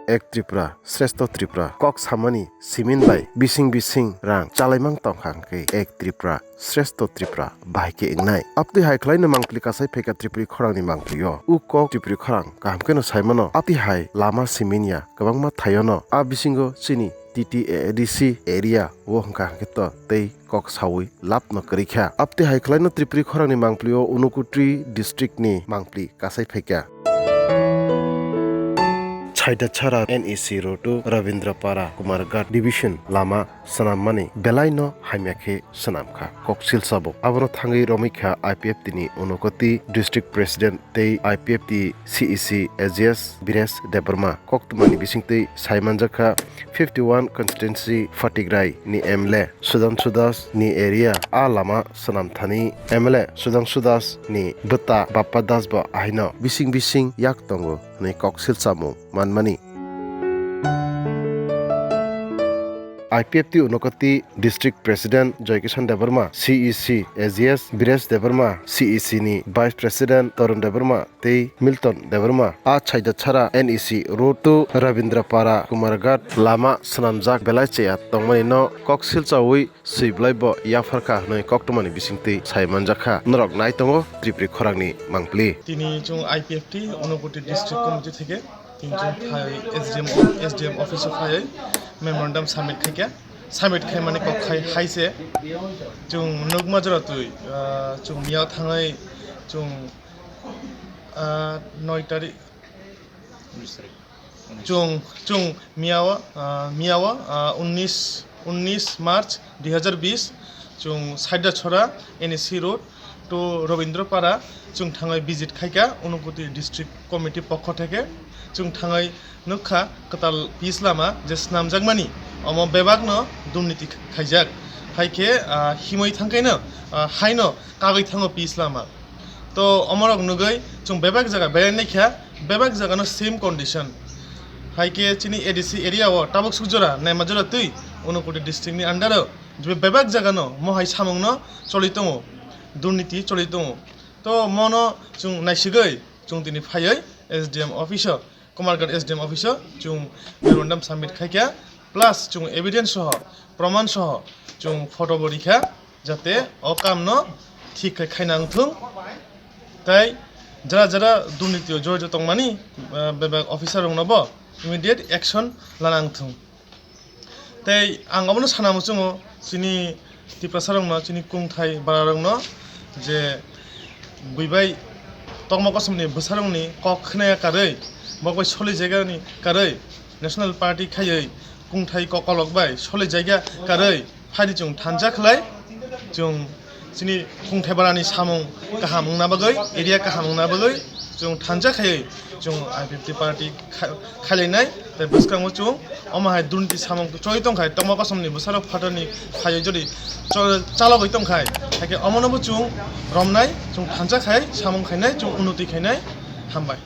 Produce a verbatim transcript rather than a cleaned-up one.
Ek Tripura, Shrestho Tripura kok samani simin bai bising bising rang chalaimang tongkha hwnkhe Ek Tripura, Shrestho Tripura bahai khe wngnai. Abtwi hai khwlaino mangpli kasai phaikha Tripuri khorangni mangplio. O kok Tripuri khorang kaham kheno saimano. Abtwi hai lama simin ya kwbangma thaiono. A bisingo chini T T A D C area o hwnkha hwnkhe to tei kok saui labno kwrwi kha. Abtwi hai khwlaino Tripuri khorangni mangplio Unakoti district ni mangpli kasai phaikha. Chhaidachara N E C road o Rabindra Para Kumarghat division lama swnammani belaino hamya khe swnamkha kok silsabo. Abono thangwi romwi kha I P F T ni Unakoti district president tei I P F T C E C A G S Biresh Debbarma. Koktwmani bisingtwi sai manjakha fifty one constituency Phatigrai ni M L A Sudhanshu Das ni area a lama swnamthani M L A Sudhanshu Das ni bwta Bappa Das bo ahaino bising bising yak tongo hwnwi kok silsamung manmani. I P F T Unakoti District President Joy Kishan Debbarma, C E C A G S Biresh Debbarma, C E C ni Vice President Tarun Debbarma tei Milton Debbarma a Chhaidachara N E C road to Rabindra Para Kumarghat lama swnamjak belai cheya tongmani no kok silchaui swi belai bo yapharkha hwnwi koktwmani bisingtwi sai manjakha. Norok nai tongo Tripuri khorangni mangpli. Tini chwng I P F T Unakoti District Committee theke tini chwng phai S D M, S D M office o phaiwi memorandum submit khaikha. Submit khaimani kok khai hai se chwng nukma jora twi, ah, chwng miyao thangwi chwng, ah, noi tarik chwng, chwng miyao, ah, miyao, ah, unnish, unnish March dui hazar bish chwng Chhaidachara N E C road to Rabindra Para chwng thangwi visit khaikha Unakoti District Committee pokho theke. Chwng thangwi nukha kwtal pis lama je swnamjakmani, omo bebakno durniti khaijak. Hai khe, ah, himwi thangkhaino, ah, haino kagwi thango pis lama. To omorok nugwi chwng bebak jaga belai naikha, bebak jagano same condition. Hai khe chini A D C area o tabuk suk jora, naima jora twi Unakoti district ni under o bebak jagano mohai samungno choli tongo, durniti choli tongo. To mono chwng naisigwi chwng tini phaiwi S D M office o Kumarghat S D M office o chwng memorandum submit khaikha, plus chwng evidence soho, proman soho chwng photo bo rikha, jate o kamno thik khai khaina wngthung. Tei jara jara durnitio jorito tongmani, ah, bebak officer rokno bo immediate action lana wngthung. Tei ang obono sana muchungo, chini Tiprasarokno, chini kungthai bararokno je buibai tongma kosomni bwsarokni kok khnaya karwi, bokbai solijaigani karwi, National Party khaiwi kungthai kokolok bai solijaiga karwi phaidi chwng thansa khlai, chwng chini kungthai barani samung kaham wngna bagwi, area kaham wngna bagwi chwng thansa khaiwi chwng I P F T party kha-, khailainai. Tei bwskango chwng omo hai durniti samung choli tongkhai, tongma kosomni bwsarok phatarni phaiwi jodi cho-, chalogwi tongkhai, haikhe omonobo chwng romnai, chwng thansa khai samung khainai, chwng unnoti khainai. Hambai.